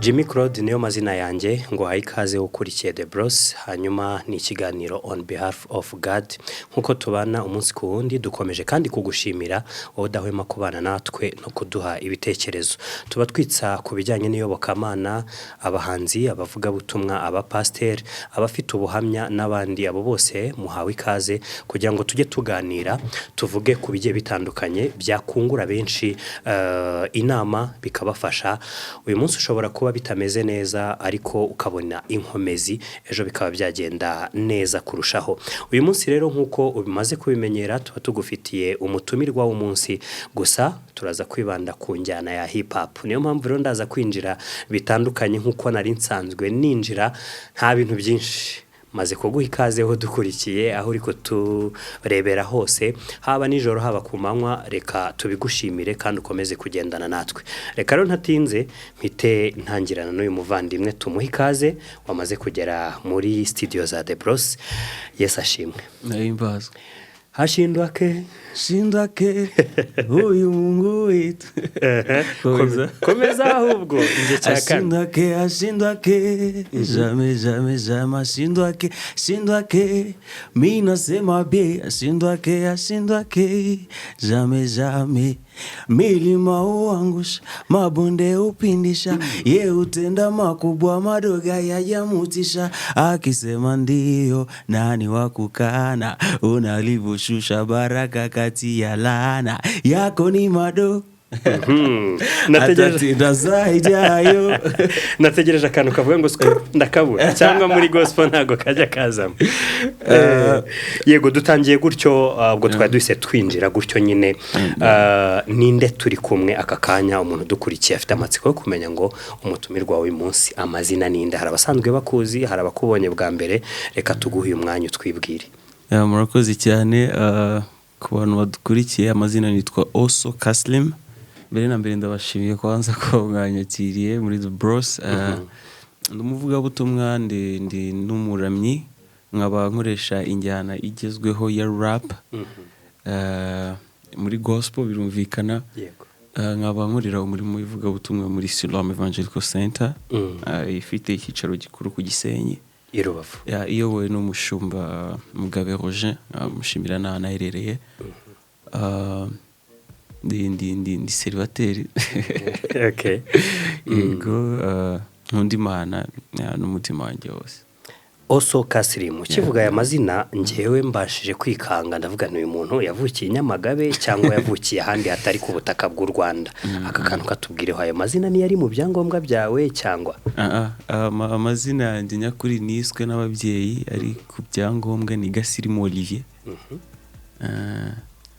Jimmy Claude niyo mazina yanjye, ngo uhaye ikaze ukurikiye The Bros. Hanyuma ni ikiganiro On Behalf of God. Nk'uko tubana umunsi ku wundi, dukomeje kandi kugushimira wowe udahwema kubana natwe no kuduha ibitekerezo. Tuba twitsa ku bijyanye n'iyobokamana, abahanzi, abavugabutumwa, abapasiteri, abafite ubuhamya n'abandi. Abo bose muhawe ikaze kugira ngo tujye tuganira, tuvuge ku bigiye bitandukanye byakungura benshi inama, bikabafasha. Uyu munsi ushobora kuba bitameze neza, ariko ukabona inkomezi, ejo bikaba byagenda neza kurushaho. Uyu munsi rero, nk'uko ubimaze kubimenyera, tuba tugufitiye umutumirwa w'umunsi. Gusa turaza kwibanda ku njyana ya hip hop. Niyo mpamvu rero ndaza kwinjira bitandukanye nk'uko nari nsanzwe ninjira. Nta bintu byinshi, maze kuguha ikaze ho dukurikiye, aho uri kuturebera hose, haba nijoro, haba ku manywa. Reka tubigushimire kandi ukomeze kugendana natwe. Reka rero ntatinze, mpite ntangirana n'uyu muvandimwe, tumuhe ikaze wamaze kugera muri studio za The Bros. Yesu ashimwe. Nahimbazwe. Hashindwa ke. Shindwa ke huyu Mungu wetu. Komeza. Komeza ahubwo, njye cya kane. Ashindwa ke, ashindwa ke, jamais, jamais, jamais. Ashindwa ke, ashindwa ke, mi nasema bien. Ashindwa ke, ashindwa ke, jamais, jamais. Milima huangusha, mabonde hupindisha, ye hutenda makubwa, madogo hayajamutisha. Akisema ndio, nani wa kukana? Unalivyoshusha baraka kati ya laana, yako ni mado. Nategereje. Atatenda zaidi hayo. Nategereje akantu kavuga ngo skrrr, ndakabura, cyangwa muri gospel ntabwo kajya kazamo. Yego, dutangiye gutyo. Ubwo twari duhise twinjira gutyo nyine. Ninde turi kumwe aka kanya? Umuntu udukurikiye afite amatsiko yo kumenya ngo umutumirwa w'uyu munsi amazina ninde? Hari abasanzwe bakuzi, hari abakubonye bwa mbere. Reka tuguhe uyu mwanya utwibwire. Yeah, murakoze cyane. Ku bantu badukurikiye, amazina nitwa Oso Kaslim. Mbere na mbere ndabashimiye kwanza ko mwanyakiriye muri The Bros. Ndi umuvugabutumwa, ndi n'umuramyi, nkaba nkoresha injyana igezweho ya rap muri gospel, birumvikana. Nkaba nkorera umurimo w'ivugabutumwa muri Siloam Evangelical Center, ifite icyicaro gikuru ku Gisenyi, i Rubavu. Yeah, iyobowe n'umushumba Mugabe Roger, mushimira n'ahantu aherereye. Ndi célibataire. Yego, nkunda Imana, yeah, n'umutima wanjye wose. Oso Kasirimu, ukivuga aya mazina ngewe mbashije kwikanga, ndavuga ni uyu muntu yavukiye i Nyamagabe cyangwa yavukiye ahandi hatari ku butaka bw'u Rwanda? Aka kantu katubwireho, ayo mazina niyo ari mu byangombwa byawe cyangwa? Ah, ah, amazina yanjye nyakuri niswe n'ababyeyi ari ku byangombwa ni Gasirimu Olivier.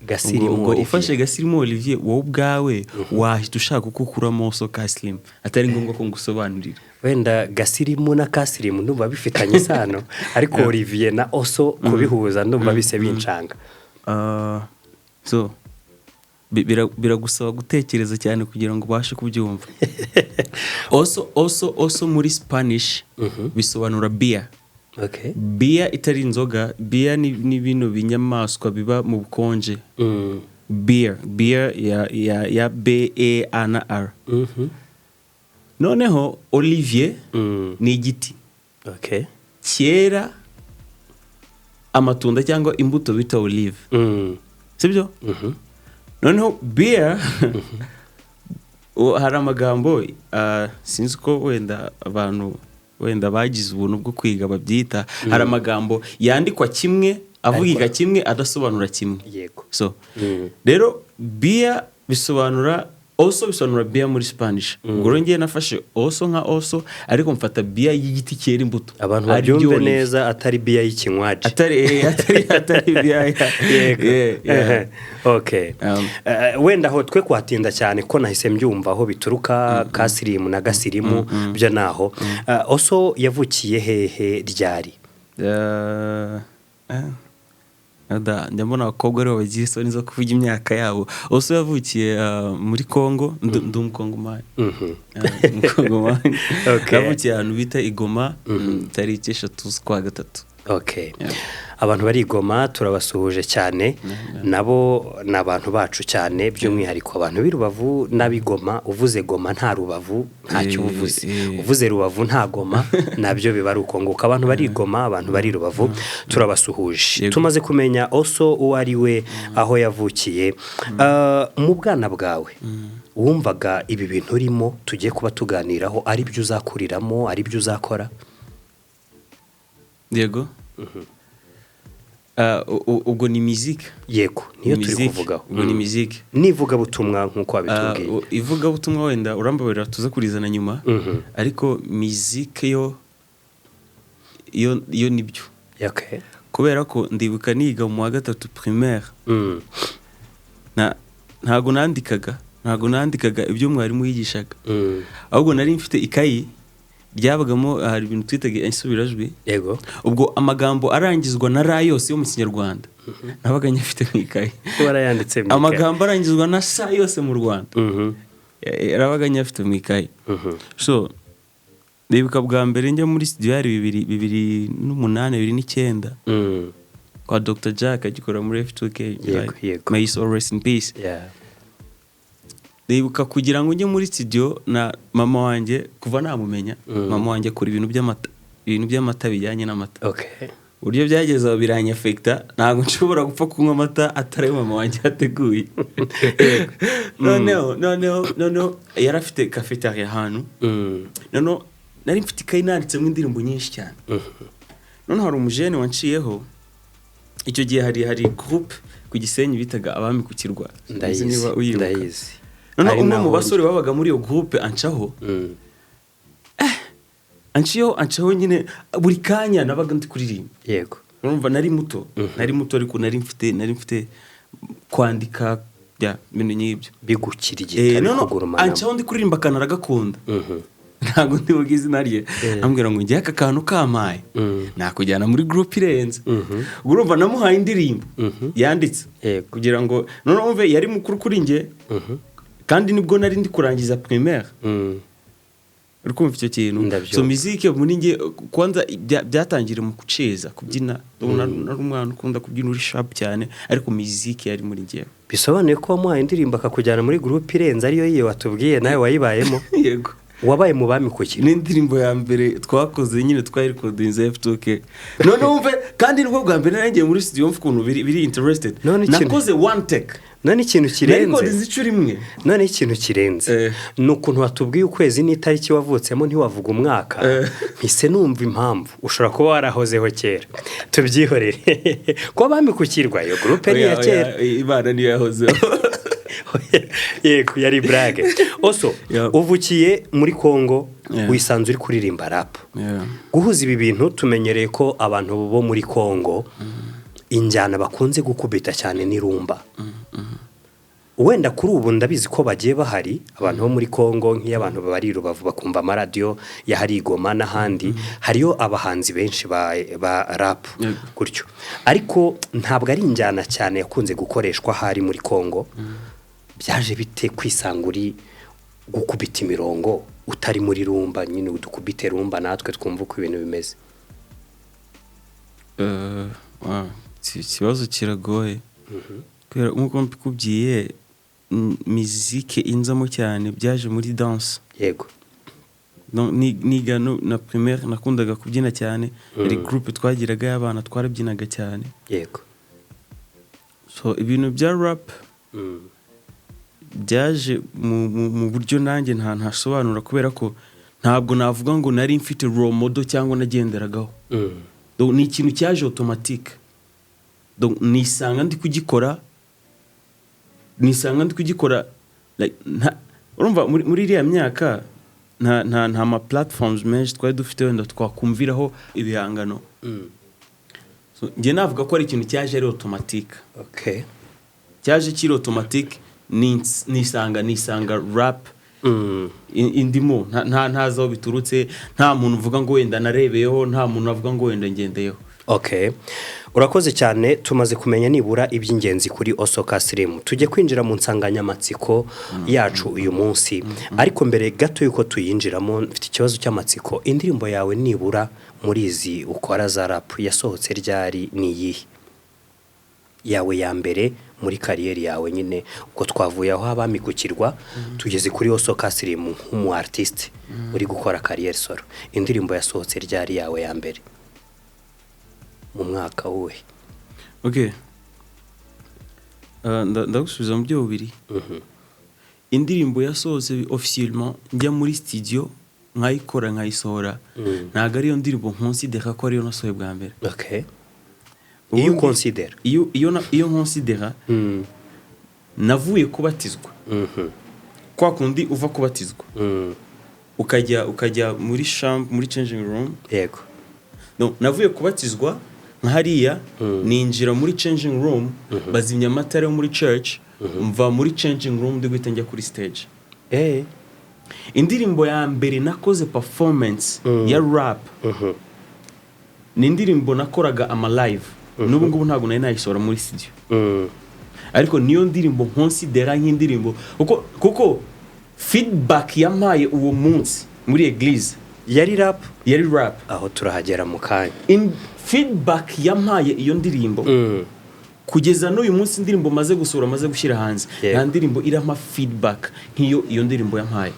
Gasirimu ubwo Olivier. Ufashe Gasirimu Olivier, wowe ubwawe wahita ushaka uko ukuramo Oso Kasirimu, atari ngombwa ko ngusobanurira. Wenda Gasirimu na Kasirimu ndumva bifitanye isano, ariko Olivier na Oso kubihuza ndumva bise bincanga. So biragusaba gutekereza cyane kugira ngo ubashe kubyumva. Oso, oso, oso muri Spanish bisobanura bear. Bear itari inzoga, bear ni bino binyamaswa biba mu bukonje. Bear, bear ya B E A na R. Noneho Olivier ni igiti cyera amatunda cyangwa imbuto bita olive, sibyo? Mhm. Noneho bear, hari amagambo, sinzi ko wenda abantu wenda bagize ubuntu bwo kwiga babyita, hari amagambo yandikwa kimwe, avugika kimwe, adasobanura kimwe. So rero bear bisobanura, oso bisobanura bear muri Spanish. Ubwo rero ngiye nafashe oso nka oso, ariko mfata bear y'igiti cyera imbuto, Abantu ari byo babyumve olive. neza, atari biya y'ikinywaji. Atari beer yeah. Ehe. Okay. Wenda aho twe kuhatinda cyane ko nahise mbyumva aho bituruka, Kasirimu na Gasirimu byo naho. Oso yavukiye hehe, ryari? Njya mbona abakobwa aribo bagira isoni zo kuvuga imyaka yabo. Oso yavukiye muri Congo, ndi umukongomani. Umukongomani. Yavukiye ahantu bita i Goma, tariki 3 z'ukwa gatatu. Okay. Yeah. Abantu bari i Goma turabasuhuje cyane, nabo ni abantu bacu cyane, by'umwihariko abantu b'i Rubavu n'ab'i Goma. Uvuze Goma nta Rubavu ntacyo uba uvuze, uvuze Rubavu nta Goma nabyo biba ari uko nguko. Abantu bari i Goma, abantu bari i Rubavu, turabasuhuje. Tumaze kumenya Oso uwo ari we, aho yavukiye. Mu bwana bwawe wumvaga ibi bintu urimo tugiye kuba tuganiraho ari byo uzakuriramo, ari byo uzakora? Yego. Ubwo ni muziki? Yego, niyo turi Muziki. kuvugaho. Ubwo ni muziki. N'ivugabutumwa nk'uko wabitubwiye. Ivugabutumwa wenda urambabarira tuze kurizana nyuma, ariko muziki yo nibyo, kubera ko ndibuka niga mu wa gatatu primaire, ntago nandikaga ibyo mwarimu yigishaga, ahubwo nari mfite ikayi ryabagamo, hari ibintu twitaga insubirajwi. Ubwo amagambo arangizwa na ra yose yo mu Kinyarwanda nabaga nyafite mu ikayi. Warayanditse mu ikayi. Amagambo arangizwa na sa yose mu Rwanda nabaga nyafite mu ikayi. So ndibuka bwa mbere njya muri studio yari 2008, 2009, kwa Dr Jack agikora muri F2K. Yego, yego. May his soul rest in peace. Ndibuka kugira ngo njye muri studio na mama wanjye, kuva namumenya, mama wanjye akora ibintu by'amata, ibintu by'amata bijyanye n'amata. Uburyo byageze aho biranyafekita, ntabwo nshobora gupfa kunywa amata atari ayo mama wanjye yateguye. Noneho yari afite cafetaria ahantu. Noneho nari mfite ikayi nanditsemo indirimbo nyinshi cyane. Noneho hari umujene wanciyeho icyo gihe, hari groupe ku Gisenyi bitaga Abami ku Kirwa. Sinzi Ndayizi. niba uyibuka. Ndayizi. Noneho Ari umwe naho mu basore babaga muri iyo groupe ancaho, ancaho nyine buri kanya nabaga ndi kuririmba. Urumva nari muto, nari muto, ariko nari mfite kwandika ya ibintu nk'ibyo. Bigukirigita, Noneho bikugurumanamo. ancaho ndi kuririmba akantu aragakunda, ntabwo ndibuka izina rye, ambwira ngo njye aka kantu kampaye nakujyana muri groupe irenze. Ubwo urumva namuhaye indirimbo yanditse kugira ngo noneho wumve yari mukuru kuri njye, kandi nibwo nari ndi kurangiza primaire. Uri kumva icyo kintu? Ndabyumva. So muzike muri njye kwanza byatangiriye mu guceza, kubyina. Nari umwana ukunda kubyina, uri sharp cyane, ariko muzike yari muri njyewe. Bisobanuye ko wamuhaye indirimbo akakujyana muri groupe irenze, ariyo yiyo watubwiye, nawe wayibayemo? Yego. Wabaye mu Bami ku Kirwa? N'indirimbo ya mbere twakoze nyine twayirikodinze F2K. None wumve kandi nibwo bwa mbere nari ngiye muri studio, mve ukuntu biri interested. None Nakoze one take. None ikintu kirenze Narikodinze inshuro imwe. None ikintu kirenze ni ukuntu watubwiye ukwezi n'itariki wavutsemo, ntiwavuga umwaka. Mpise numva impamvu ushobora kuba warahozeho kera. Tubyihorere. Kuba Bami ku Kirwa, iyo groupe ni iya Oya, kera. oya, Imana niyo yahozeho. Yego, yari burage oso. Uvukiye muri Kongo, wisanze uri kuririmba rap. Guhuza ibi bintu, tumenyereye ko abantu bo muri Kongo injyana bakunze gukubita cyane ni rumba. Wenda kuri ubu ndabizi ko bagiye bahari abantu bo muri Kongo, nk'iyo abantu bari i Rubavu bakumva amaradiyo ya hari i Goma n'ahandi, hariyo abahanzi benshi ba rap gutyo, ariko ntabwo ari injyana cyane yakunze gukoreshwa ahari muri Kongo. Byaje bite kwisanga uri gukubita imirongo utari muri rumba nyine? Udukubite rumba natwe twumva uko ibintu bimeze. Wow, iki ikibazo kiragoye kubera nk'uko mbikubwiye, mizike inzamo cyane byaje muri danse. Niga na primaire nakundaga kubyina cyane, hari groupe twagiraga y'abana, twarabyinaga cyane. So ibintu bya rap byaje mu buryo nanjye ntasobanura, kubera ko ntabwo navuga ngo nari mfite role model cyangwa nagenderagaho. Donc, ni ikintu cyaje automatique. Donc, nisanga ndi kugikora like, urumva muri iriya myaka nta ma platforms menshi twari dufite wenda twakumviraho ibihangano. So, njye navuga ko ari ikintu cyaje ari automatique, cyaje kiri automatique, nisanga rap indimo ntazi aho biturutse, nta muntu uvuga ngo wenda narebeyeho, nta muntu avuga ngo wenda ngendeyeho. Okay, Urakoze cyane. Tumaze kumenya nibura iby'ingenzi kuri Osoka Sirimu. Tujye kwinjira mu nsanganyamatsiko yacu uyu munsi, ariko mbere gato y'uko tuyinjiramo, mfite ikibazo cy'amatsiko. Indirimbo yawe nibura muri izi ukora za rap yasohotse ryari? Ni iyihe yawe ya mbere muri career yawe nyine? Ubwo twavuye aho abami ku kirwa, tugeze kuri Osoka Sirimu nk'umu artiste uri gukora career solo. Indirimbo yasohotse ryari yawe ya mbere, mu mwaka wuhe? Okay. Ndagusubiza mu byo bubiri. Indirimbo yasohotse officiellement, njya muri studio nkayikora, nkayisohora, ntabwo ariyo ndirimbo nkonsidera ko ariyo nasohoye bwa mbere. Okay, iyo ukonsidera? Iyo nkonsidera, navuye kubatizwa, kwa kundi uva kubatizwa ukajya muri chambre, muri changing room. No, navuye kubatizwa nka hariya, ninjira muri changing room, bazimya amatara yo muri church, mva muri changing room ndi guhita njya kuri stage. Indirimbo ya mbere nakoze performance ya rap ni indirimbo nakoraga ama live. N'ubu ngubu ntabwo nari nayisohora muri studio, ariko niyo ndirimbo nkonsidera nk'indirimbo kuko feedback yampaye uwo munsi muri église. Yari rap? Yari rap. Aho turahagera mu kanya. Feedback yampaye iyo ndirimbo, kugeza n'uyu munsi, indirimbo maze gusohora, maze gushyira hanze, nta ndirimbo irampa feedback nk'iyo iyo ndirimbo yampaye.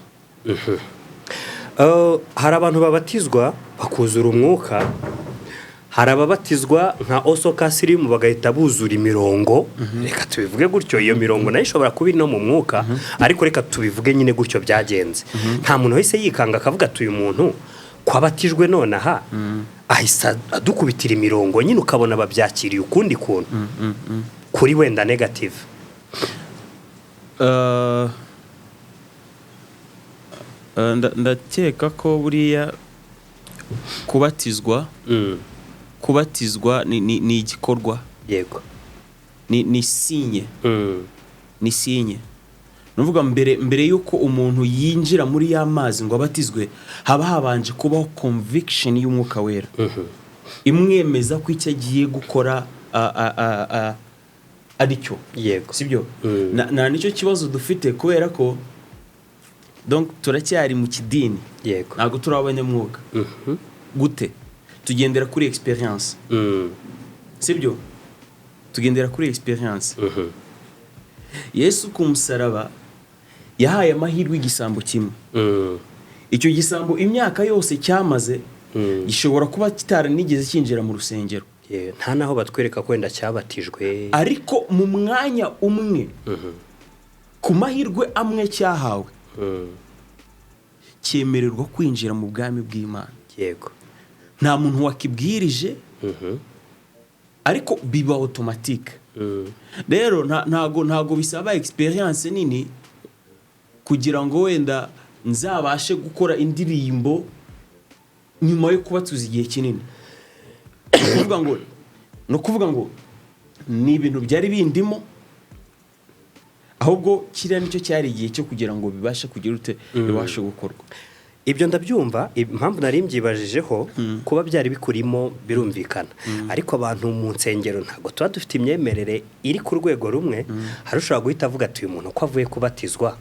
Hari abantu babatizwa bakuzura umwuka, hari ababatizwa nka Osoka Sirimu bagahita buzura imirongo. Reka tubivuge gutyo, iyo mirongo nayo ishobora kuba iri no mu mwuka, ariko reka tubivuge nyine gutyo byagenze. Nta muntu wese yikanga akavuga ati: "Uyu muntu ko abatijwe nonaha ahise adukubitira imirongo nyine," ukabona babyakiriye ukundi kuntu kuri wenda negative. Ndakeka ko buriya kubatizwa, kubatizwa ni igikorwa, ni signe. Ni signe. Ni ukuvuga mbere y'uko umuntu yinjira muri ya mazi ngo abatizwe, haba habanje kubaho conviction y'Umwuka Wera imwemeza ko icyo agiye gukora ari cyo. Sibyo? Na nicyo kibazo dufite, kubera ko donc turacyari mu kidini, ntabwo turi abanyamwuka. Gute? Tugendera kuri experience. Sibyo? Tugendera kuri experience. Yesu ku musaraba yahaye amahirwe igisambo kimwe. Icyo gisambo, imyaka yose cyamaze, gishobora kuba kitaranigeze cyinjira mu rusengero. Nta naho batwereka ko wenda cyabatijwe. Ariko mu mwanya umwe, ku mahirwe amwe cyahawe, cyemererwa kwinjira mu bwami bw'Imana. Nta muntu wakibwirije, ariko biba automatique. Rero ntago bisaba experience nini kugira ngo wenda nzabashe gukora indirimbo nyuma yo kubatuza igihe kinini. Ni ukuvuga ngo ni ibintu byari bindimo, ahubwo kiriya nicyo cyari igihe cyo kugira ngo bibashe kugira ute, bibashe gukorwa. Ibyo ndabyumva. Impamvu nari mbyibajijeho, kuba byari bikurimo birumvikana, ariko abantu mu nsengero ntabwo tuba dufite imyemerere iri ku rwego rumwe. Hari ushobora guhita avuga ati: "Uyu muntu ko avuye kubatizwa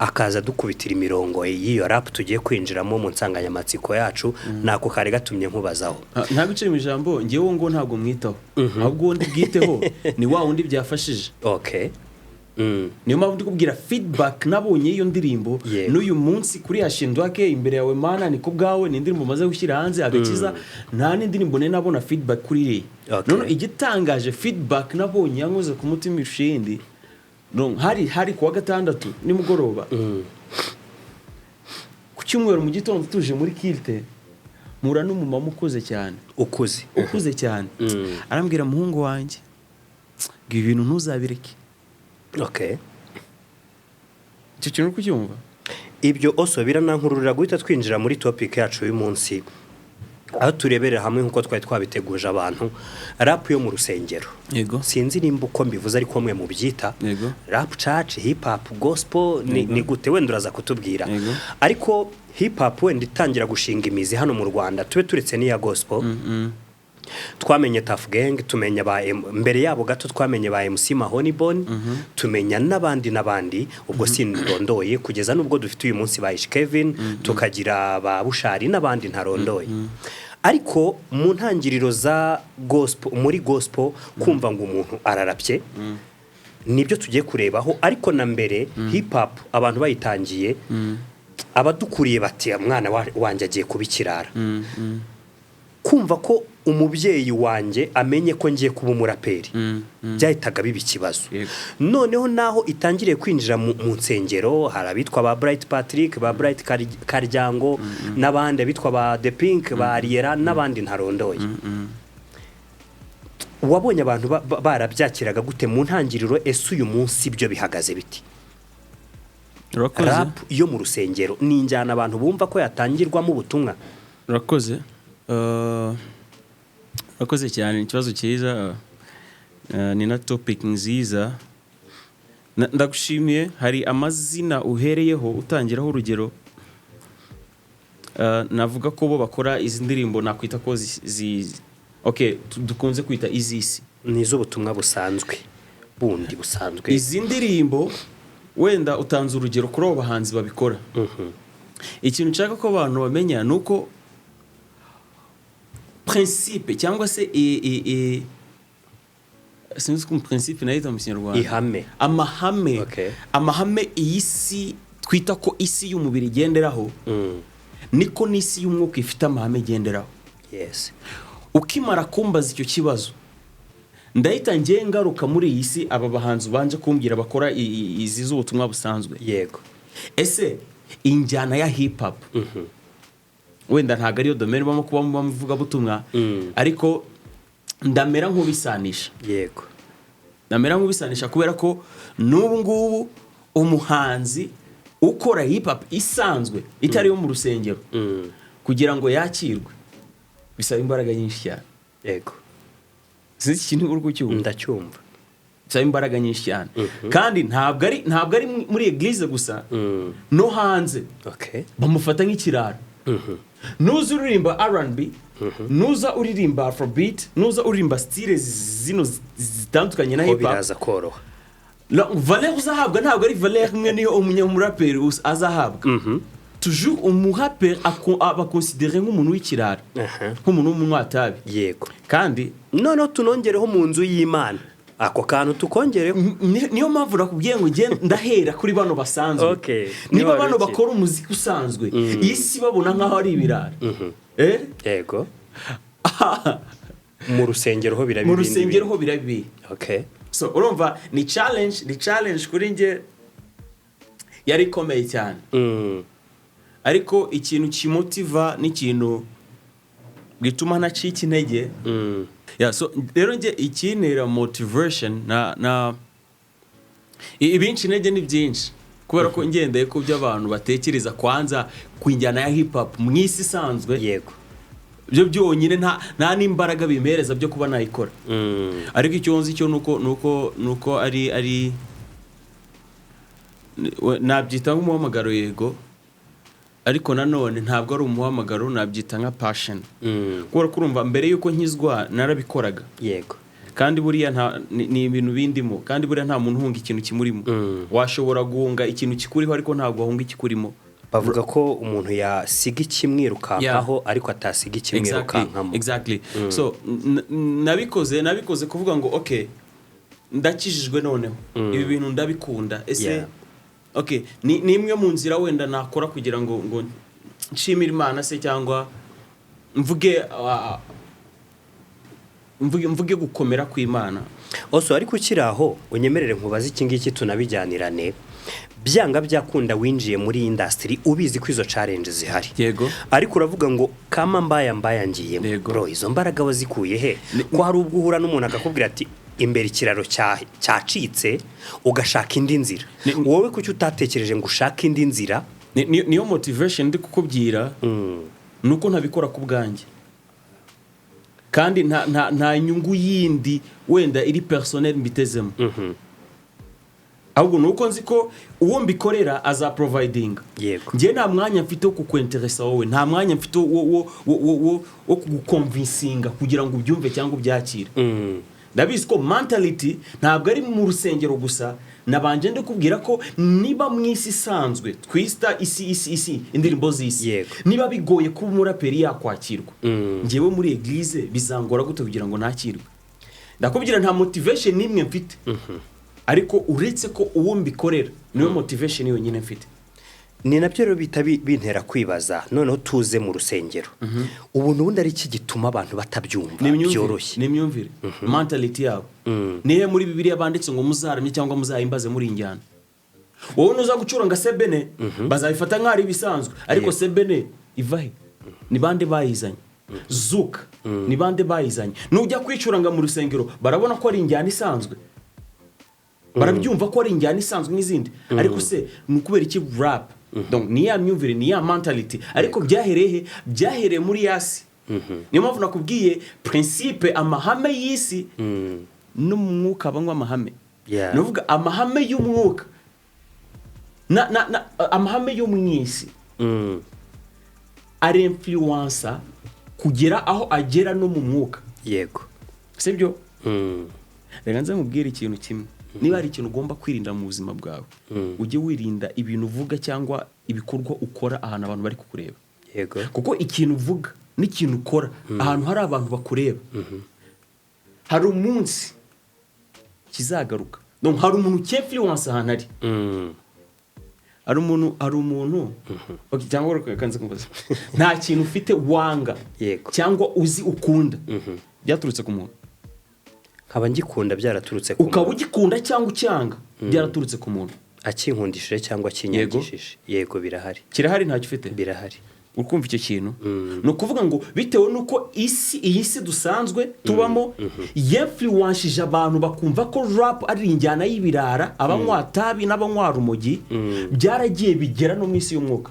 akaza dukubitira imirongo y'iyo rap tugiye kwinjiramo mu nsanganyamatsiko yacu," nako kari gatumye nkubazaho. Ntabwo iciye mu ijambo, ngewe ngo ntabwo mwitaho, ahubwo uwo ndi bwiteho ni wa wundi byafashije. Niyo mpamvu ndi kubwira feedback nabonye y'iyo ndirimbo. N'uyu munsi kuri Yashindwake imbere yawe Mana ni ku bwawe, ni indirimbo maze gushyira hanze, agakiza, nta n'indirimbo nari nabona feedback kuri iriya. None igitangaje, feedback nabonye yankoze ku mutima irusha iyindi. No, hari kuwa gatandatu nimugoroba, ku cyumweru mu gitondo tuje muri culte, mpura n'umumama ukuze cyane. Ukuze. Ukuze cyane. Arambwira: "Muhungu wanjye, ngo ibi bintu ntuzabireke." Icyo kintu uri kucyumva? Ibyo oso biranankururira guhita twinjira muri topic yacu y'umunsi, aho tureberera hamwe nk'uko twari twabiteguje abantu, rap yo mu rusengero. Sinzi nimba uko mbivuze ariko mwe mubyita. Rap church, hip hop, gospel, ni gute? Wenda uraza kutubwira. Ariko hip hop wenda itangira gushinga imizi hano mu Rwanda, tube turetse n'iya gospel. Twamenye Tuff Gang, tumenya ba mbere yabo gato twamenye ba MC Mahoniboni, tumenya n'abandi n'abandi, ubwo sindondoye, kugeza n'ubwo dufite uyu munsi ba Ish Kevin, tukagira ba Bushali n'abandi ntarondoye. Ariko mu ntangiriro za gospel, muri gospel, kumva ngo umuntu ararapye, nibyo tugiye kurebaho. Ariko na mbere hip hop abantu bayitangiye, abadukuriye bati: "Mwana wanjye agiye kuba ikirara." Kumva ko umubyeyi wanjye amenye ko ngiye kuba umuraperi byahitaga biba ikibazo. Noneho naho itangiriye kwinjira mu nsengero, hari abitwa ba Bright Patrick, ba Bright Karyango n'abandi, abitwa ba The Pink, ba Ariera n'abandi ntarondoye. Wabonye abantu barabyakiraga gute mu ntangiriro? Ese uyu munsi byo bihagaze biti? Urakoze. Rap yo mu rusengero ni injyana abantu bumva ko yatangirwamo ubutumwa? Urakoze. Urakoze cyane, ni ikibazo cyiza. Ni na topic nziza. Ndagushimiye. Hari amazina uhereyeho utangiraho urugero. Navuga ko bo bakora izi ndirimbo nakwita ko okay, dukunze kwita iz'isi. Ni iz'ubutumwa busanzwe, bundi busanzwe. Izi ndirimbo wenda utanze urugero kuri abo bahanzi babikora. Ikintu nshaka ko abantu bamenya ni uko principe cyangwa se sinzi ko principe nayita mu Kinyarwanda. Ihame. Amahame. Amahame iyi si twita ko isi y'umubiri igenderaho, niko n'isi y'umwuka ifite amahame igenderaho. Ukimara kumbaza icyo kibazo, ndahita ngiye ngaruka muri iyi si, aba bahanzi ubanje kumbwira bakora izi z'ubutumwa busanzwe. Ese injyana ya hip hop, wenda ntabwo ariyo domaine ibamo kuba mu ivugabutumwa, ariko ndamera nk'ubisanisha. Ndamera nk'ubisanisha kubera ko n'ubu ngubu umuhanzi ukora hip hop isanzwe itari iyo mu rusengero, kugira ngo yakirwe bisaba imbaraga nyinshi cyane. Sinzi ikintu uri kucyumva. Ndacyumva. Bisaba imbaraga nyinshi cyane, kandi ntabwo ari muri église gusa, no hanze bamufata nk'ikirara. Nuza uririmba R&B, nuza uririmba afrobeat, nuza uririmba style zino zitandukanye na ko hip hop, biraza koroha. Valeur uzahabwa ntabwo ari valeur imwe niyo umunyamuraperi azahabwa. Toujours umuraperi aba considéré nk'umuntu w'ikirara, nk'umuntu w'umunywatabi. Kandi Noneho tunongereho mu nzu y'Imana, ako kantu tukongereho. Niyo mpamvu nakubwiye ngo njye ndahera kuri bano basanzwe. Niba Niba bano wari bakora umuziki usanzwe, iyi si babona nk'aho ari ibirara. Eh? Yego, mu rusengero ho biraba Mu ibindi rusengero bintu. ho birabi. So urumva ni challenge kuri njye yari ikomeye cyane. Ariko ikintu kimotiva n'ikintu gituma ntacika intege. Yeah, so rero njye ikintera motivation na ibinshi intege ni byinshi, kubera ko ngendeye ku byo abantu batekereza kwanza ku njyana ya hip hop mu isi isanzwe, byo byonyine nta n'imbaraga bimpereza byo kuba nayikora. Ariko icyo nzi cyo nuko ari nabyita nk'umuhamagaro, yego, ariko nanone ntabwo ari umuhamagaro, nabyita nka passion, kubera ko urumva mbere y'uko nkizwa narabikoraga. Kandi buriya nta ni ibintu bindimo, kandi buriya nta muntu uhunga ikintu kimurimo. Washobora guhunga ikintu kikuriho, ariko ntabwo wahunga ikikurimo. Bavuga ko umuntu yasiga ikimwirukankaho, ariko atasiga ikimwirukankamo. Exactly. So nabikoze kuvuga ngo okay, ndakijijwe, noneho ibi bintu ndabikunda, ese okay, ni imwe mu nzira wenda nakora kugira ngo nshimire Imana se, cyangwa mvuge gukomera kw'Imana. Oso, ariko ukiri aho, unyemerere nkubaze iki ngiki tunabijyanirane. Byanga byakunda winjiye muri iyi industry ubizi ko izo challenge zihari. Yego. Ariko uravuga ngo kama mbaya mbaya ngiyemo. Bro, izo mbaraga wazikuye he, ko hari ubwo uhura n'umuntu akakubwira ati: "Imbere ikiraro cyacitse," ugashaka indi nzira? Wowe kuki utatekereje ngo ushake indi nzira? Niyo motivation ndi kukubwira, nuko ntabikora ku bwanjye, kandi nta nyungu yindi wenda iri personnel mbitezemo. Ahubwo ni uko nzi ko uwo mbikorera azaprovidinga. Njye nta mwanya mfite wo kukwenteresa wowe, nta mwanya mfite wo kuguconvincinga kugira ngo ubyumve cyangwa ubyakire. Ndabizi ko mentality ntabwo ari mu rusengero gusa. Nabanje ndikubwira ko niba mu isi isanzwe twista isi indirimbo z'isi, niba bigoye kuba umuraperi yakwakirwa, njyewe muri église bizangora gute kugira ngo nakirwe? Ndakubwira, nta motivation n'imwe mfite, ariko uretse ko uwo mbikorera niwe motivation yonyine mfite. Ni nabyo rero bihita bintera kwibaza. Noneho tuze mu rusengero, ubu n'ubundi ari iki gituma abantu batabyumva Ni imyumvire. byoroshye? Ni imyumvire, mentality yabo. Nihe muri Bibiliya banditse ngo muzaramye cyangwa muzahimbaze muri injyana? Wowe nuza gucuranga sebene, bazabifata nk'aho ari ibisanzwe, ariko sebene iva he? Ni bande bayizanye? Zouk ni bande bayizanye? Nujya kwicuranga mu rusengero, barabona ko ari injyana isanzwe, barabyumva ko ari injyana isanzwe nk'izindi. Ariko se ni ukubera iki rap? Donc ni ya myumvire, ni ya mentality. Ariko byahereye he? Byahereye muri yasi. Niyo mpamvu nakubwiye principe, amahame y'isi no mu mwuka banywa amahame. Ni ukuvuga amahame y'umwuka na amahame yo mu isi arinfluença kugera aho agera no mu mwuka. Sibyo? Reka nze nkubwire ikintu kimwe. Niba hari ikintu ugomba kwirinda mu buzima bwawe, ujye wirinda ibintu uvuga cyangwa ibikorwa ukora ahantu abantu bari kukureba, kuko ikintu uvuga n'ikintu ukora ahantu hari abantu bakureba, hari umunsi kizagaruka. Donc hari umuntu ucyinfluence ahantu ari. Hari umuntu, okay, cyangwa reka nze nkubaze: nta kintu ufite wanga cyangwa uzi ukunda byaturutse ku muntu? Nkaba ngikunda byaraturutse ku Ukaba muntu. ugikunda cyangwa ucyanga byaraturutse ku muntu. Akinkundishije cyangwa akinyangishije, yego, birahari. Kirahari? Ntacyo ufite? Birahari. Ukumva icyo kintu, ni ukuvuga ngo bitewe n'uko isi, iyi si dusanzwe tubamo, yinfluenshije abantu bakumva ko rap ari injyana y'ibirara, abanywa tabi n'abanywa rumogi, byaragiye bigera no mu isi y'umwuka.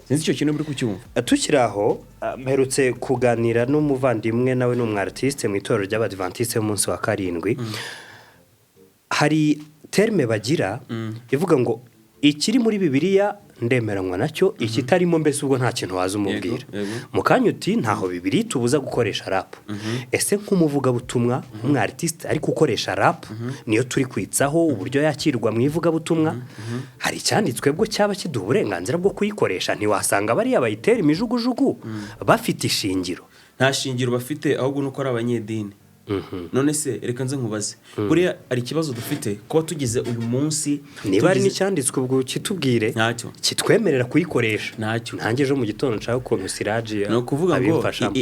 Sinzi icyo kintu uri kucyumva. Tukiri aho, mperutse kuganira n'umuvandimwe, nawe ni umu artiste mu itorero ry'Abadivantisite b'umunsi wa karindwi. Hari terme bagira ivuga ngo ikiri muri Bibiliya ndemeranywa nacyo, ikitarimo mbese ubwo nta kintu waza umubwira. Yego, yego. Mu kanya uti ntaho Bibiliya tubuza gukoresha rap. Ese nk'umuvugabutumwa, nk'umu artiste ariko ukoresha rap, niyo turi kwitsaho uburyo yakirwa mu ivugabutumwa, hari icyanditswe bwo cyaba kiduha uburenganzira bwo kuyikoresha? Ntiwasanga bariya bayitera imijugujugu bafite ishingiro? Nta shingiro bafite, ahubwo nuko ari abanyedini. None se reka nze nkubaze, buriya hari ikibazo dufite kuba tugize uyu munsi Niba hari n'icyanditswe ubwo kitubwire Ntacyo. kitwemerera kuyikoresha. Ntacyo. Nanjye ejo mu gitondo nshaka ukuntu Siraji Ni ukuvuga ngo abimfashamo.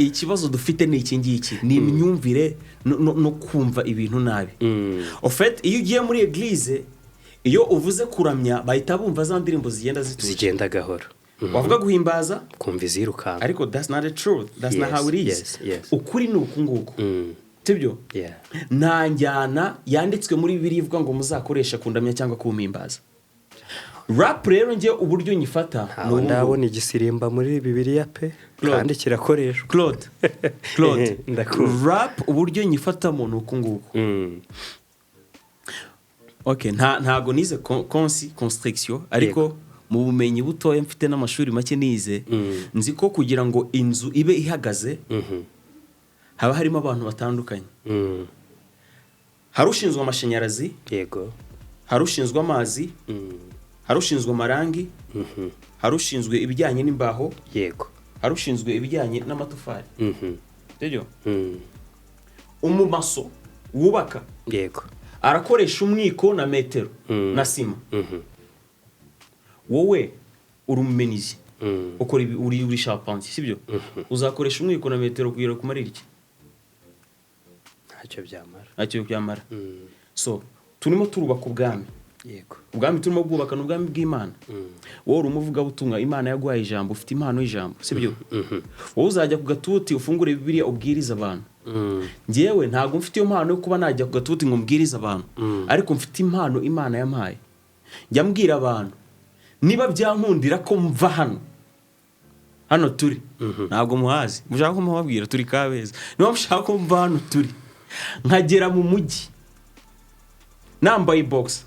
ikibazo dufite ni iki ngiki: ni imyumvire no kumva ibintu nabi. En fait, iyo ugiye muri église, iyo uvuze kuramya, bahita bumva za ndirimbo zigenda zituje, zigenda gahoro. Wavuga guhimbaza, kumva izirukanka. Ariko that's not the truth, that's not how it is. Ukuri ni uku nguku, sibyo? Yeah. Nta njyana yanditswe muri Bibiliya ivuga ngo muzakoreshe kundamya cyangwa kumpimbaza. Rap rero, njye uburyo nyifata ni Ntawe ubu ngubu. ndabona igisirimba muri Bibiliya pe. Claude. Kandi kirakoreshwa. Claude, Claude. Ndakumva. Rap uburyo nyifatamo ni uku nguku. Okay, ntago nize construction, ariko mu bumenyi butoya mfite n'amashuri make nize, nzi ko kugira ngo inzu ibe ihagaze haba harimo abantu batandukanye. Hari ushinzwe amashanyarazi, hari ushinzwe amazi, hari ushinzwe amarangi, hari ushinzwe ibijyanye n'imbaho, hari ushinzwe ibijyanye n'amatafari. Sibyo? Umumaso wubaka arakoresha umwiko na metero na sima. Wowe uri umumenuisier, ukora ibi, uri charpentier, sibyo? Uzakoresha umwiko na metero kugira kumarira iki? Ntacyo byamara. Ntacyo byamara. So turimo turubaka ubwami. Ubwami turimo bwubaka ni ubwami bw'Imana. Wowe uri umuvugabutumwa, Imana yaguhaye ijambo, ufite impano y'ijambo, sibyo? Wowe uzajya ku gatuti ufungure Bibiliya ubwirize abantu. Njyewe ntabwo mfite iyo mpano yo kuba najya ku gatuti ngo mbwirize abantu, ariko mfite impano Imana yampaye. Njya mbwira abantu, niba byankundira ko mva hano, hano turi ntabwo muhazi, mushaka ko mubabwira turi Kabeza, niba mushaka ko mva hano turi nkagera mu mujyi. Nambaye box,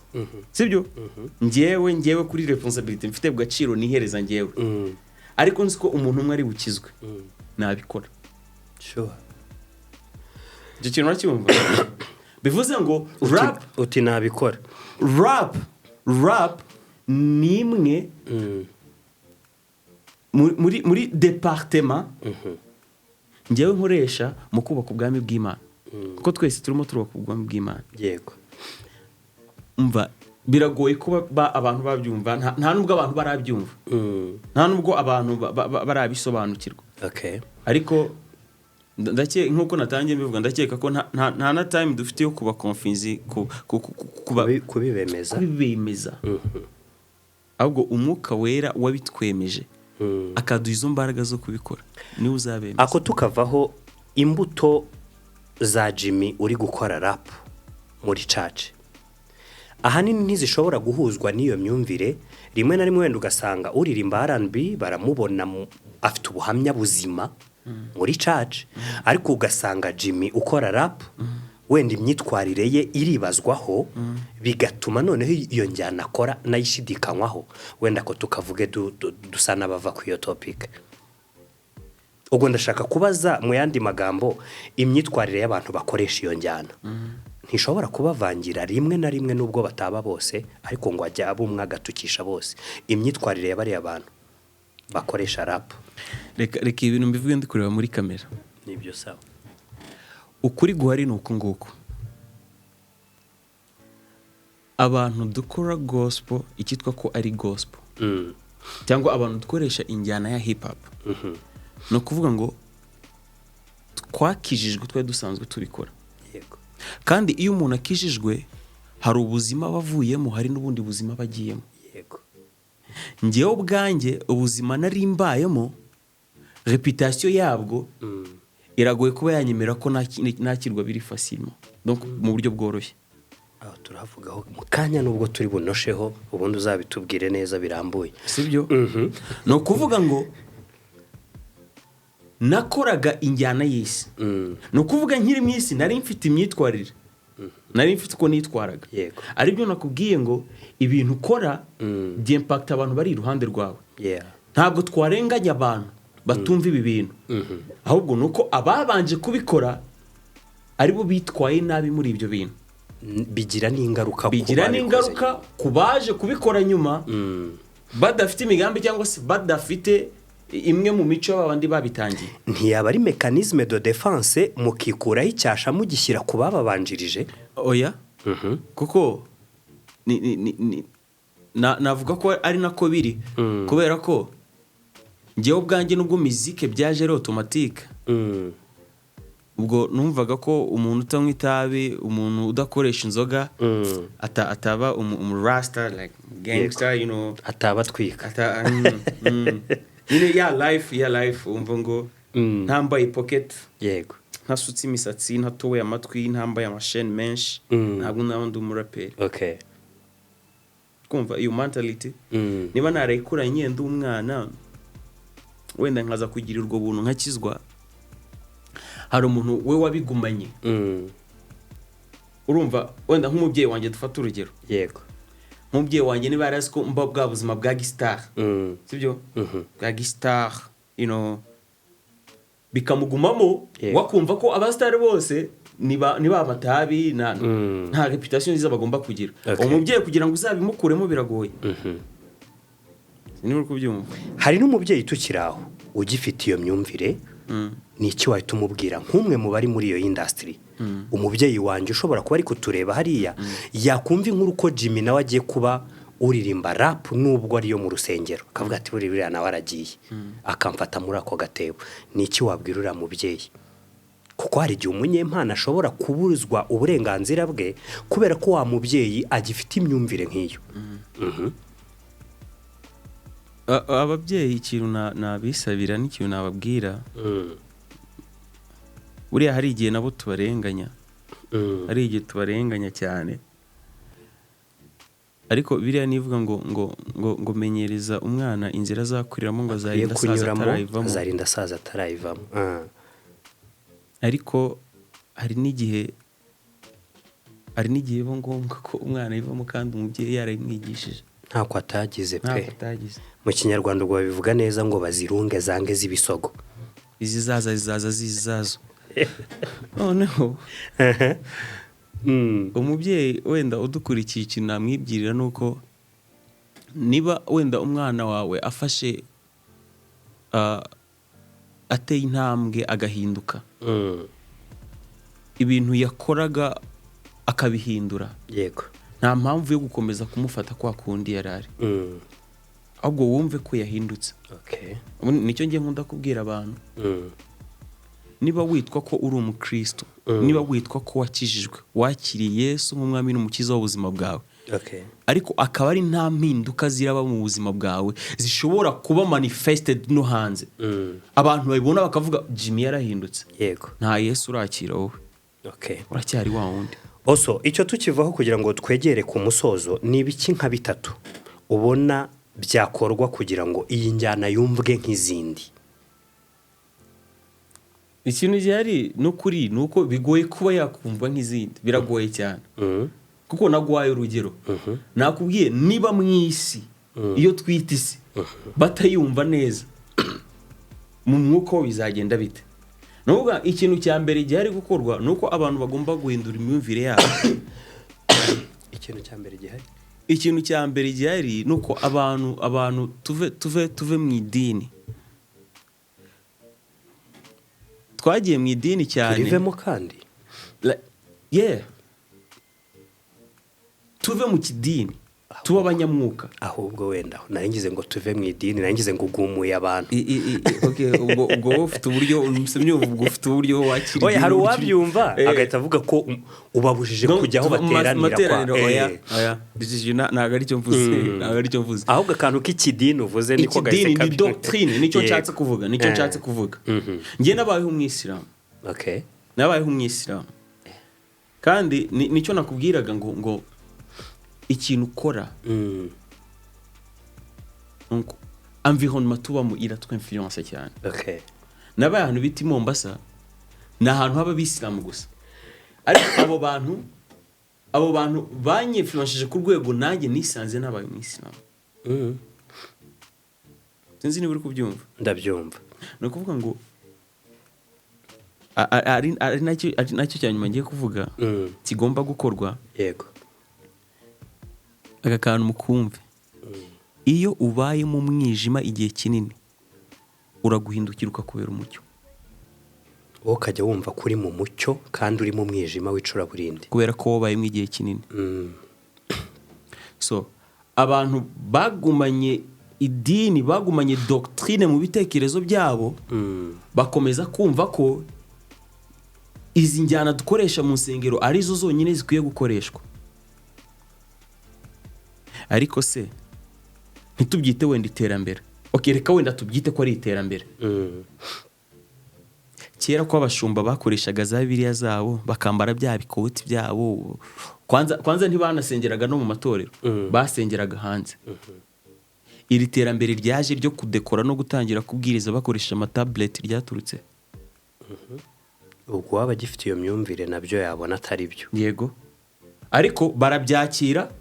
sibyo? Ngewe kuri responsibility mfite ku gaciro nihereza ngewe, ariko nzi ko umuntu umwe ari bukizwe, nabikora. Icyo kintu uracyumva? Bivuze ngo rap Uti nabikora. Rap ni imwe muri département ngewe nkoresha mu kubaka ubwami bw'Imana, kuko twese turimo turubaka ubwami bw'Imana. Umva, biragoye kuba abantu babyumva, nta nubwo abantu barabyumva, nta nubwo abantu barabisobanukirwa. Ariko nk'uko natangiye mbivuga, ndakeka ko nta na time dufite yo kuba convince kuba Kubibemeza. Kubibemeza. Ahubwo Umwuka Wera wabitwemeje, akaduha izo mbaraga zo kubikora, niwe uzabemeza. Ako tukavaho, imbuto za Jimmy uri gukora rap muri church ahanini ntizishobora guhuzwa n'iyo myumvire. Rimwe na rimwe wenda ugasanga uririmba R&B baramubona afite ubuhamya buzima muri church, ariko ugasanga Jimmy ukora rap wenda imyitwarire ye iribazwaho, bigatuma noneho iyo njyana akora nayishidikanywaho. Wenda ko tukavuge dusa n'abava ku iyo topic. Ubwo ndashaka kubaza, mu yandi magambo, imyitwarire y'abantu bakoresha iyo njyana ntishobora kubavangira rimwe na rimwe, nubwo bataba bose, ariko ngo ajya aba umwe agatukisha bose, imyitwarire ya bariya bantu bakoresha rap? Reka ibintu mbivuge ndi kureba muri kamera. Nibyo, sawa. Ukuri guhari ni uku nguku: abantu dukora gospel, icyitwa ko ari gospel, cyangwa abantu dukoresha injyana ya hip hop, ni ukuvuga ngo twakijijwe, twari dusanzwe tubikora. Kandi iyo umuntu akijijwe, hari ubuzima aba avuyemo, hari n'ubundi buzima aba agiyemo. Ngewe ubwanjye, ubuzima nari mbayemo, réputation yabwo iragoye kuba yanyemera ko nakirwa biri facilement, donc mu buryo bworoshye. Aho turahavugaho mu kanya, nubwo turi bunosheho, ubundi uzabitubwire neza birambuye. Sibyo? Ni ukuvuga ngo nakoraga injyana y'isi. Ni ukuvuga nkiri mu isi nari mfite imyitwarire, nari mfite uko nitwaraga. Aribyo nakubwiye ngo ibintu ukora byimpacta abantu bari iruhande rwawe. Ntabwo twarenganya abantu batumva ibi bintu, ahubwo ni uko ababanje kubikora aribo bitwaye nabi muri ibyo bintu. Bigira n'ingaruka ku Bigira babikoze. n'ingaruka ku baje kubikora nyuma, badafite imigambi cyangwa se badafite imwe mu mico y'abandi babitangiye. Ntiyaba ari mécanisme de défense, mukikuraho icyasha mugishyira ku bababanjirije? Oya, kuko navuga ko ari nako biri, kubera ko njyewe ubwanjye, nubwo mizike byaje ari automatique, ubwo numvaga ko umuntu utanywa itabi, umuntu udakoresha inzoga, ataba umu rasta, like gangster. Ataba atwika. Ata nyine ya life umva ngo ntambaye pocket, ntasutse imisatsi, ntatoboye amatwi, ntambaye amasheni menshi, ntabwo naba ndi umuraperi. Kumva iyo mentality, niba narayikuranye ndi umwana, wenda nkaza kugira urwo buntu nkakizwa, hari umuntu we wabigumanye. Urumva, wenda nk'umubyeyi wanjye, dufate urugero, nk'umubyeyi wanjye niba yari azi ko mba bwa buzima bwa gisitari, sibyo, bwa gisitari, bikamugumamo, wakumva ko abasitari bose ni ba matabi, nta réputation nziza bagomba kugira. Umubyeyi kugira ngo uzabimukuremo biragoye. Niba uri kubyumva. Hari n'umubyeyi tukiri aho ugifite iyo myumvire, ni iki wahita umubwira nk'umwe mu bari muri iyo industry? Umubyeyi wanjye ushobora kuba ari kutureba hariya, yakumva inkuru ko Jimmy nawe agiye kuba uririmba rap, nubwo ariyo mu rusengero, akavuga ati buriya buriya nawe aragiye, akamfata muri ako gatebo, ni iki wabwira uriya mubyeyi? Kuko hari igihe umunyempano ashobora kubuzwa uburenganzira bwe kubera ko wa mubyeyi agifite imyumvire nk'iyo. Ababyeyi ikintu nabisabira n'ikintu nababwira, buriya hari igihe nabo tubarenganya, hari igihe tubarenganya cyane. Ariko biriya nivuga ngo menyereza umwana inzira azakuriramo, ngo Akwiye azarinda asaza kunyuramo, atarayivamo. Azarinda asaza atarayivamo. Ariko hari n'igihe Hari n'igihe biba ngombwa ko umwana yivamo kandi umubyeyi yarayimwigishije. Ntako atagize pe. Ntabwo atagize. Mu Kinyarwanda ubwo babivuga neza ngo bazirunge zange z'ibisogo. Izizaza zizaza zizazo. Noneho umubyeyi wenda udukurikiye, ikintu namwibwirira ni uko niba wenda umwana wawe afashe ateye intambwe agahinduka, ibintu yakoraga akabihindura, nta mpamvu yo gukomeza kumufata kwa kundi yari ari, ahubwo wumve ko yahindutse. Ubundi nicyo ngiye nkunda kubwira abantu. Niba witwa ko uri umukristo, niba witwa ko wakijijwe, wakiriye Yesu nk'umwami n'umukiza w'ubuzima bwawe, ariko akaba ari nta mpinduka ziraba mu buzima bwawe zishobora kuba manifested no hanze, abantu babibona bakavuga Jimmy yarahindutse, nta Yesu urakira wowe, uracyari wa wundi. Oso, icyo tukivaho kugira ngo twegere ku musozo, ni ibiki nka bitatu ubona byakorwa kugira ngo iyi njyana yumvwe nk'izindi? Ikintu gihari n'ukuri ni uko bigoye kuba yakumva nk'izindi, biragoye cyane, kuko naguhaye urugero, nakubwiye niba mu isi, iyo twita isi, batayumva neza, mu mwuka wo bizagenda bite? Ni ukuvuga ikintu cya mbere gihari gukorwa ni uko abantu bagomba guhindura imyumvire yabo. Ikintu cya mbere gihari? Ikintu cya mbere gihari ni uko abantu tuve mu idini. Twagiye mu idini cyane. Turivemo kandi? Yeah, tuve mu kidini, tube abanyamwuka. Ahubwo wenda nari ngize ngo tuve mu idini, nari ngize ngo ugumuye abantu. Okay, ubwo wowe ufite uburyo ubwo ufite uburyo wakira Oya, idini, hari uburyo- uwabyumva agahita avuga ko ubabujije No, kujya aho tuva mu bateranira kwa materaniro, oya, oya. Ntabwo aricyo mvuze, ntabwo aricyo mvuze. Ahubwo akantu k'ikidini uvuze niko gahise Ikidini ni doctrine, nicyo nshatse kuvuga, nicyo nshatse kuvuga. Njye nabayeho umwisilamu. Nabayeho umwisilamu kandi nicyo nakubwiraga ngo ikintu ukora, donc environnement tubamo iratwinfluence cyane. Nabaye ahantu bita i Mombasa, ni ahantu haba abisilamu gusa, ariko abo bantu banyinfluenceje ku rwego nanjye nisanze nabaye umwisilamu. Sinzi niba uri kubyumva. Ndabyumva. Ni ukuvuga ngo ari nacyo cya nyuma ngiye kuvuga kigomba gukorwa. Aka kantu mukumve: iyo ubaye mu mwijima igihe kinini, uraguhindukira ukakubera umucyo. Wowe ukajya wumva ko uri mu mucyo kandi uri mu mwijima w'icuraburindi. Kubera ko wabayemo igihe kinini. So abantu bagumanye idini, bagumanye doctrine mu bitekerezo byabo, bakomeza kumva ko izi njyana dukoresha mu nsengero arizo zonyine zikwiye gukoreshwa. Ariko se ntitubyite wenda iterambere? Ok, reka wenda tubyite ko ari iterambere. Kera ko abashumba bakoreshaga za Bibiliya zabo, bakambara bya bikoti byabo, kwanza ntibanasengeraga no mu matorero, basengeraga hanze. Iri terambere ryaje ryo kudekora no gutangira kubwiriza bakoresha amatabureti ryaturutse? Ubwo waba agifite iyo myumvire nabyo yabona atari byo. Yego, ariko barabyakira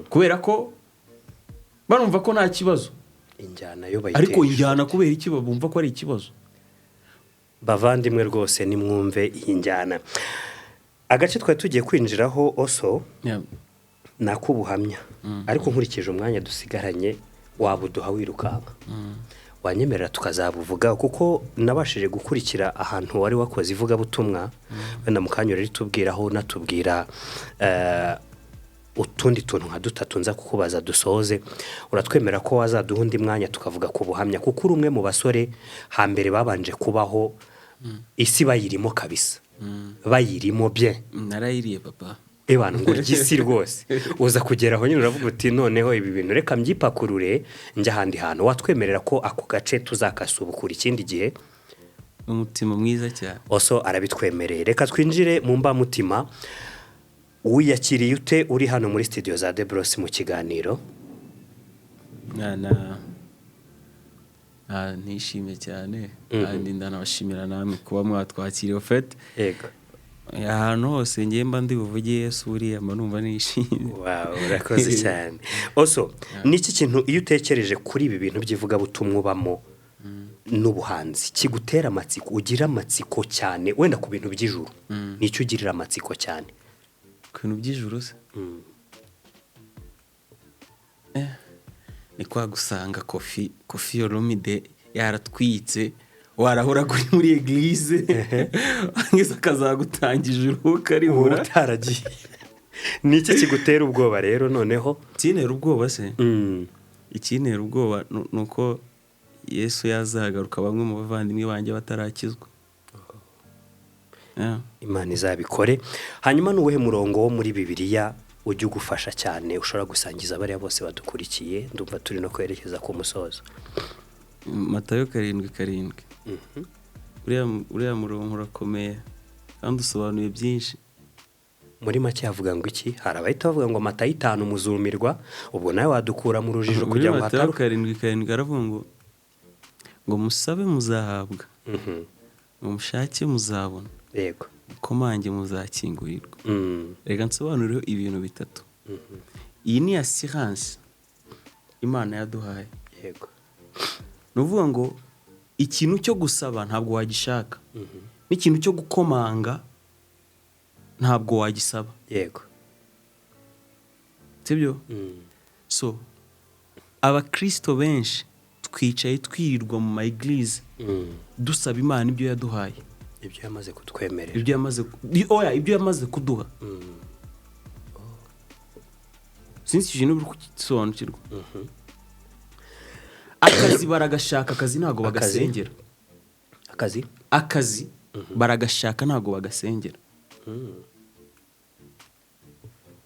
kubera ko barumva ko nta kibazo. Injyana yo Ariko bayitesha. injyana kubera iki bumva ko ari ikibazo? Bavandimwe, rwose nimwumve iyi njyana. Agace twari tugiye kwinjiraho, oso, ni ak'ubuhamya, ariko nkurikije umwanya dusigaranye wabuduha wirukanka, wanyemerera tukazabuvuga, kuko nabashije gukurikira ahantu wari wakoze ivugabutumwa. Wenda mu kanya rero tubwiraho, natubwira utundi tuntu nka dutatu nza kukubaza dusoze. Uratwemera ko wazaduha undi mwanya tukavuga ku buhamya, kuko uri umwe mu basore hambere babanje kubaho isi bayirimo kabisa, bayirimo bye. Narayiriye, papa. Ebana ngo urye isi rwose, uza kugera aho nyine uravuga uti noneho ibi bintu reka mbyipakurure njya ahandi hantu. Watwemerera ko ako gace tuzakasubukura ikindi gihe? Umutima mwiza cyane. Oso arabitwemereye. Reka twinjire mu mbamutima. Wiyakiriye ute uri hano muri studio za The Bros mu kiganiro? Mwana, nishimye cyane kandi ndanabashimira namwe kuba mwatwakiriye ofete. Yego. Ahantu hose ngiye mba ndi buvuge Yesu, buriya mba numva nishimye. Wow, urakoze cyane. Oso, ni iki kintu iyo utekereje kuri ibi bintu by'ivugabutumwa ubamo n'ubuhanzi kigutera amatsiko, ugira amatsiko cyane, wenda ku bintu by'ijuru? Nicyo ugirira amatsiko cyane? Ku bintu by'ijuru se? Ni kwa gusanga Koffi Olomide yaratwitse, warahora kuri muri église, wangiza akazagutanga ijuru ukaribura. Uba utaragiye. Ni iki kigutera ubwoba rero noneho? Ikintera ubwoba se? Ikintera ubwoba ni uko Yesu yazagaruka bamwe mu bavandimwe banjye batarakizwa. Yeah. Imana izabikore. Hanyuma ni uwuhe murongo wo muri Bibiliya ujya ugufasha cyane, ushobora gusangiza bariya bose badukurikiye? Ndumva turi no kwerekeza ku musozo. Matayo 7:7. Uriya murongo urakomeye kandi usobanuye byinshi. Muri make havuga ngo iki? Hari abahita bavuga ngo Matayo 5 muzumirwa, ubwo nawe wadukura mu rujijo Muri kugira ngo Matayo hataru 7:7 aravuga ngo musabe muzahabwa, ngo mushake muzabona, mukomange muzakingurirwa. Reka nsobanureho ibintu bitatu. Iyi ni assurance Imana yaduhaye. Ni ukuvuga ngo ikintu cyo gusaba ntabwo wagishaka, n'ikintu cyo gukomanga ntabwo wagisaba. Sibyo? So abakristo benshi twicaye twirirwa mu ma église dusaba Imana ibyo yaduhaye. Ibyo yamaze kutwemerera. Ibyo yamaze, oya, ibyo yamaze kuduha. Sinzi icyo kintu uri kugisobanukirwa. Akazi baragashaka, akazi ntabwo Akazi? bagasengera. Akazi? Akazi baragashaka, ntabwo bagasengera.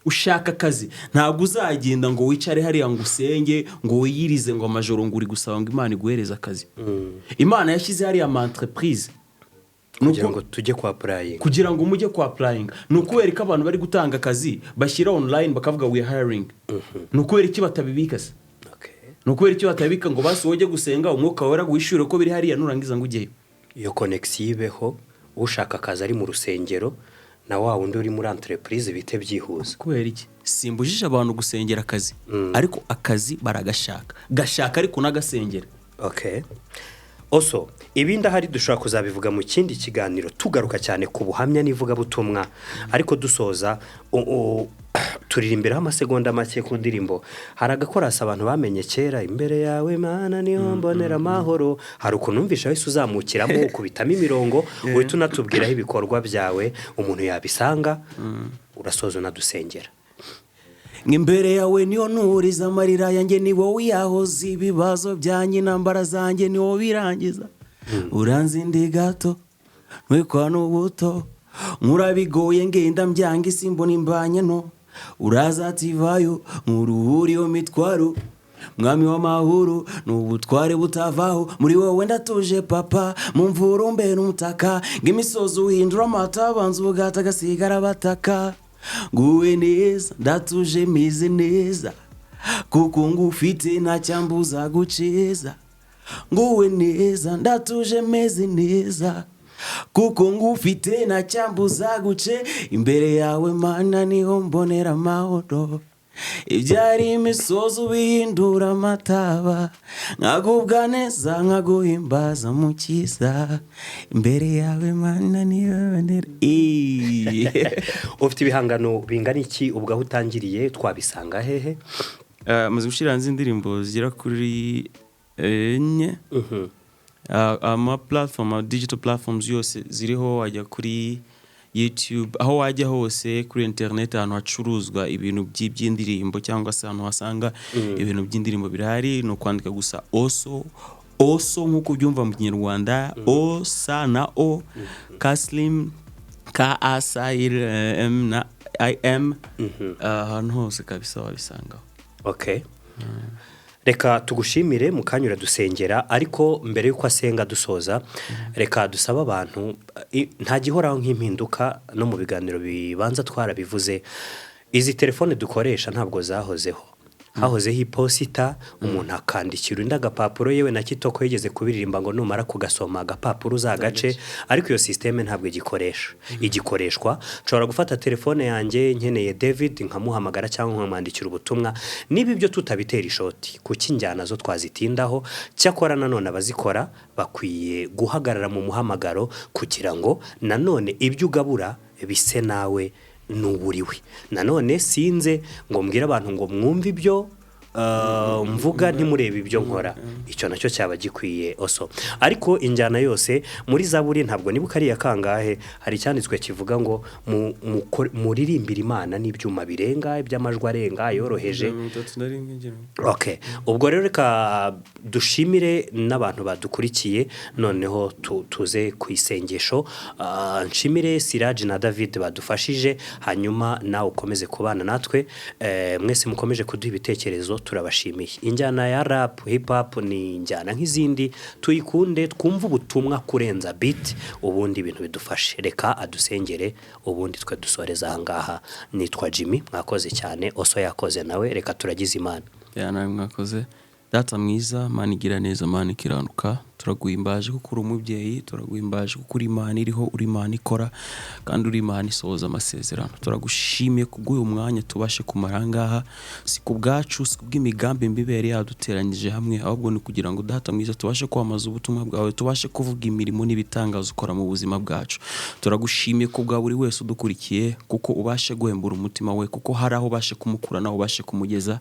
Ushaka akazi, ntabwo uzagenda ngo wicare hariya ngo usenge, ngo wiyirize ngo amajoro ngo uri gusaba ngo Imana iguhereze akazi. Imana yashyize hariya ama entreprise Kugira ngo tujye kwa applyinga. Kugira ngo mujye kwa applyinga. Ni ukubera ko abantu bari gutanga akazi bashyira online bakavuga "we hiring", ni ukubera iki batabibika se? Ni ukubera iki batabibika ngo basi ujye gusenga, Umwuka Wera wishyure ko biri hariya, nurangiza ngo ujyeyo? Iyo connexion ibeho, ushaka akazi ari mu rusengero na wa wundi uri muri entreprise bite byihuza. Kubera iki? Simbujije abantu gusengera akazi, ariko akazi baragashaka, gashaka ariko unagasengera. Okay. Oso, ibindi ahari dushobora kuzabivuga mu kindi kiganiro, tugaruka cyane ku buhamya n'ivugabutumwa. Ariko dusoza, turirimbiraho amasegonda make ku ndirimbo. Hari agakorasi abantu bamenye kera, "Imbere yawe Mana niho mbonera amahoro". Hari ukuntu numvisha wese uzamukiramo ukubitamo imirongo, uhita unatubwiraho ibikorwa byawe umuntu yabisanga. Urasoza unadusengera. Imbere yawe niyo nturiza amarira yanjye, ni wowe uyahoza ibibazo byanjye, intambara zanjye ni wowe birangiza. Uranzi ndi gato ntwikwa n'ubuto, nkurabigoye ngenda mbyanga isi mbona imbanye no uraza tivayo nkuruhura iyo mitwaro. Mwami w'amahoro ni ubutware butavaho, muri wowe ndatuje papa, mu mvura umbera umutaka, ng'imisozi uhindura amata, abanza ubugata agasigara bataka. Nguwe neza, ndatuje, meze neza, kuko ngufite ntacyambuza guceza. Nguwe neza, ndatuje, meze neza, kuko ngufite ntacyambuza guce. Imbere yawe Mana niho mbonera amahoro, ibyari imisozi ubihindura amataba, nkagubwa neza, nkaguhimbaza mukiza. Imbere yawe Mana niho mbonera. Ufite ibihangano bingana iki ubwo aho utangiriye? Twabisanga hehe? Maze gushyira hanze indirimbo zigera kuri 4. Ama platform, ama digital platforms yose ziriho. Wajya kuri YouTube, aho wajya hose kuri internet, ahantu hacuruzwa ibintu by'indirimbo cyangwa se ahantu wasanga ibintu by'indirimbo birahari. Ni ukwandika gusa Oso, Oso nk'uko ubyumva mu Kinyarwanda, O S na O, Kaslim, K A S I M na I M. Ahantu hose kabisa wabisangaho. Okay, reka tugushimire. Mu kanya uradusengera, ariko mbere y'uko asenga dusoza, reka dusabe abantu. Nta gihoraho nk'impinduka. No mu biganiro bibanza twarabivuze, izi telefone dukoresha ntabwo zahozeho. Hahozeho iposita, umuntu akandikira undi agapapuro. Yewe na Kitoko yigeze kubiririmba ngo numara kugasoma agapapuro uzagace, ariko iyo système ntabwo igikoresha igikoreshwa. Nshobora gufata telefone yanjye, nkeneye David nkamuhamagara cyangwa nkamwandikira ubutumwa. Niba ibyo tutabitera ishoti, kuki injyana zo twazitindaho? Cyakora nanone abazikora bakwiye guhagarara mu muhamagaro kugira ngo nanone ibyo ugabura bise nawe n'uburiwe. Nanone sinze ngo mbwire abantu ngo mwumve ibyo mvuga, ntimurebe ibyo nkora. Icyo nacyo cyaba gikwiye oso. Ariko injyana yose, muri Zaburi, ntabwo nibuka ariya kangahe, hari icyanditswe kivuga ngo muririmbire Imana n'ibyuma birenga, iby'amajwi arenga yoroheje. 31 ngira ngo. Okay. Ubwo rero reka dushimire n'abantu badukurikiye, noneho tuze ku isengesho. Nshimire Siraji na David badufashije, hanyuma nawe ukomeze kubana natwe. Mwese mukomeje kuduha ibitekerezo, turabashimiye. Injyana ya rap, hip hop ni injyana nk'izindi, tuyikunde, twumve ubutumwa kurenza beat, ubundi ibintu bidufashe. Reka adusengere, ubundi twe dusoreza aha ngaha. Nitwa Jimmy, mwakoze cyane. Oso yakoze nawe, reka turagize Imana. Yeah, nawe mwakoze. Data mwiza, Mana igira neza, Mana ikiranuka, turaguhimbaje kuko uri umubyeyi, turaguhimbaje kuko uri Imana iriho, uri Imana ikora, kandi uri Imana isohoza amasezerano. Turagushimiye kubw'uyu mwanya tubashe kumara aha ngaha. Si ku bwacu, si kubw'imigambi mibi yari yaduteranyije hamwe, ahubwo ni kugira ngo, Data mwiza, tubashe kwamamaza ubutumwa bwawe, tubashe kuvuga imirimo n'ibitangaza ukora mu buzima bwacu. Turagushimiye ku bwa buri wese udukurikiye, kuko ubashe guhembura umutima we, kuko hari aho ubashe kumukura naho ubashe kumugeza.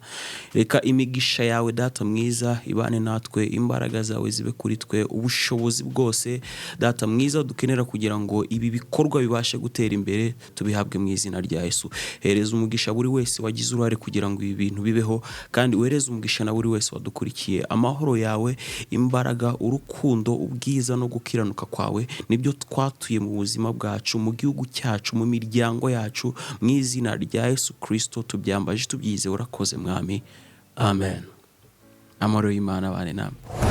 Reka imigisha yawe, Data mwiza, ibane natwe, imbaraga zawe zibe kuri twe, ubushobozi bwose, Data mwiza, dukenera kugira ngo ibi bikorwa bibashe gutera imbere tubihabwe mu izina rya Yesu. Hereza umugisha buri wese wagize uruhare kugira ngo ibi bintu bibeho, kandi uhereze umugisha na buri wese wadukurikiye. Amahoro yawe, imbaraga, urukundo, ubwiza no gukiranuka kwawe nibyo twatuye mu buzima bwacu, mu gihugu cyacu, mu miryango yacu. Mu izina rya Yesu Kirisito tubyambaje tubyizeye. Urakoze, Mwami. Amen. Amahoro y'Imana abane namwe.